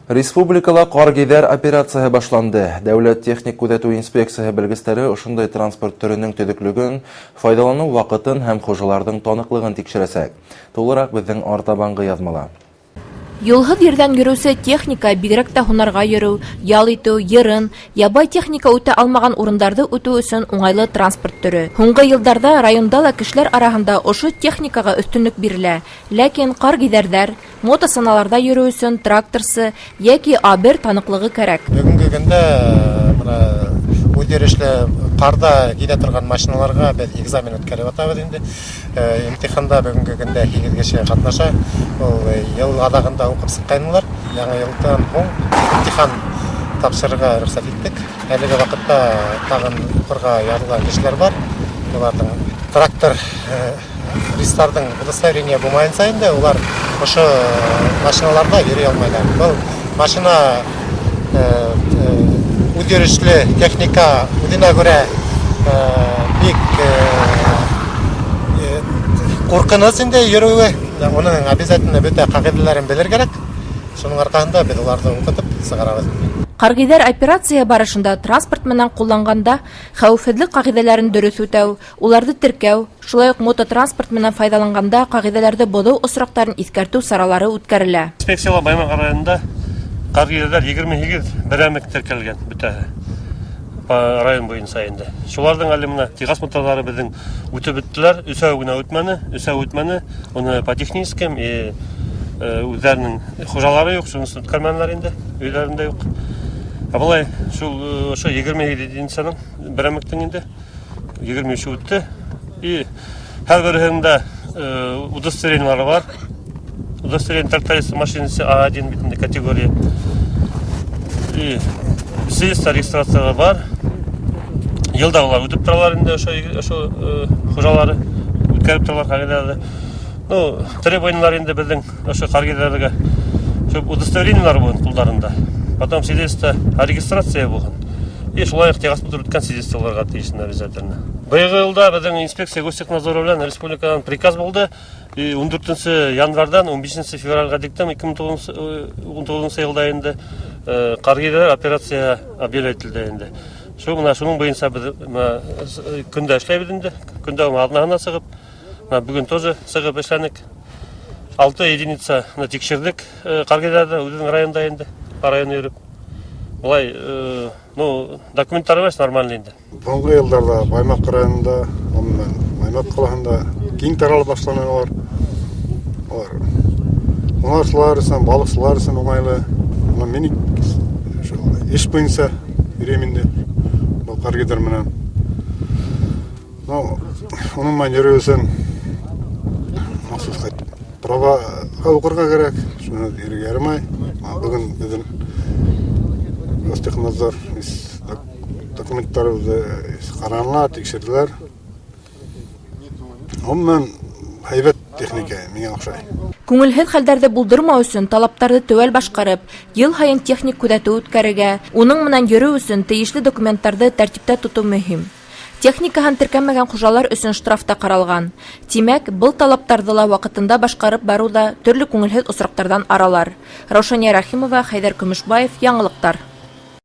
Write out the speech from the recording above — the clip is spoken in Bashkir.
Республикала «Ҡаргиҙәр» операцияһы башланды. Дәүләт техник күҙәтеү инспекцияһы белгестәре ошондай транспорт төрөнөң төҙөклөгөн, файҙаланыу ваҡытын һәм хужаларҙың таныҡлығын тикшерәсәк. Тулыраҡ беҙҙең артабанғы яҙмала. Юлһыҙ ерҙән йөрөүсе техника, бигерәк тә һунарға йөрөү, ял итеү, йырын, ябай техника үтә алмаған урындарҙы үтеү өсөн уңайлы транспорт төрө. Һуңғы йылдарҙа районда ла кешеләр араһында ошо техникаға өҫтөнлөк бирелә. Ләкин ҡаргиҙәрҙәр, мотосаналарҙа йөрөү өсөн тракторсы йәки А1 таныҡлығы кәрәк. Бөгөнгө көндә бына үҙйөрешле ҡарҙа килә торған машиналарға беҙ экзамен үткәреп ятабыҙ инде. Имтиханда бөгөнгө көндә 8 кеше ҡатнаша. Ул йыл аҙағында уҡып сыҡҡайнылар. Яңы йылдан һуң имтихан тапшырырға рөхсәт иттек. Әлеге ваҡытта тағын уҡырға яҙылған кешеләр бар. Уларҙың трактор ристарҙың удостоверение булмайынса инде улар ошо машиналарҙа йөрөй алмайҙар. Был машина үҙйөрешле техника үҙенә күрә бик ҡурҡыныс инде йөрөүе. Уның обязательно бөтә ҡағиҙәләрен белер кәрәк. Шуның арҡаһында беҙ уларҙы уҡытып сығарабыҙ. «Ҡаргиҙәр» операция барышында транспорт менән ҡулланғанда хәүефһеҙлек ҡағиҙәләрен дөрөҫ үтәү, уларҙы теркәү, шулай уҡ мототранспорт менән файҙаланғанда ҡағиҙәләрҙе боҙоу осраҡтарын иҫкәртеү саралары үткәрелә. Инспекцияла Баймаҡ районында ҡаргиҙәрҙәр 28 берәмек теркәлгән бөтәһе район буйынса инде. Шуларҙың әле мына техосмотрлары беҙҙең үтеп бөттөләр, өсәү генә үтмәне, өсәү үтмәне. Уны по техническим и үҙҙәренең хужалары юҡ, шунысын үткәрмәнеләр инде, өйҙәрендә юҡ. Ә былай шул ошо 27 единицаның берәмектең инде 23 үтте. И һәр береһендә удостоверениелары бар. Удостоверение тракториста, машиниста А1 бит инде категория. И свидетельство регистрацияға бар. Йылда улар үтеп торалар инде, ошо хужалары үткәреп торалар ҡағиҙәләрҙе. Ну, требованиялар инде беҙҙең ошо ҡаргиҙәргә шул удостоверениелар булһын ҡулдарында. Потом свидетельство о регистрации булһын. И шулай уҡ техосмотр үткән свидетельство булырға тейеш обязательно. Быйылғы йылда беҙҙең инспекция гостехнадзора менән республиканан приказ булды. И 14 январдан 15 февральға тиклем 2019 йылда инде «Ҡаргиҙәр» операция объявлять ителде инде. Шул мына шуның буйынса беҙ мына көндә эшләйбеҙ инде. Көндә аҙнаһына сығып, мына бөгөн тоже сығып эшләнек. 6 единица тикшерҙек ҡаргиҙәрҙе үҙенең районда инде, район йөрөп. Былай, ну, документтар эмес, нормальный инде. Һуңғы йылдарҙа Баймаҡ районында, ғөмүмән, Баймаҡ ҡалаһында киң тарала башланы улар. Улар һунарсылар өсөн, балыҡсылар өсөн уңайлы. Мына мин шул эш буйынса йөрөйөм инде был ҡаргиҙәр менән. Ну, уның менән йөрөү өсөн махсус праваға уҡырға кәрәк, шуны йөрөргә ярамай. Бөгөн беҙҙең гостехнадзор документтарыбыҙҙы ҡаранылар, тикшерҙеләр. Ғөмүмән, һәйбәт техника миңә оҡшай. Күңелһеҙ хәлдәрҙе булдырмау өсөн талаптарҙы теүәл башҡарып, йыл һайын техник күҙәтеү үткәрергә, уның менән йөрөү өсөн тейешле документтарҙы тәртиптә тотоу мөһим. Техникаһын теркәмәгән хужалар өсөн штраф та ҡаралған. Тимәк, был талаптарҙы ла ваҡытында башҡарып барыу ҙа төрлө күңелһеҙ осраҡтарҙан аралар. Раушания Рәхимова, Хәйҙәр Көмөшбаев, Яңылыҡтар.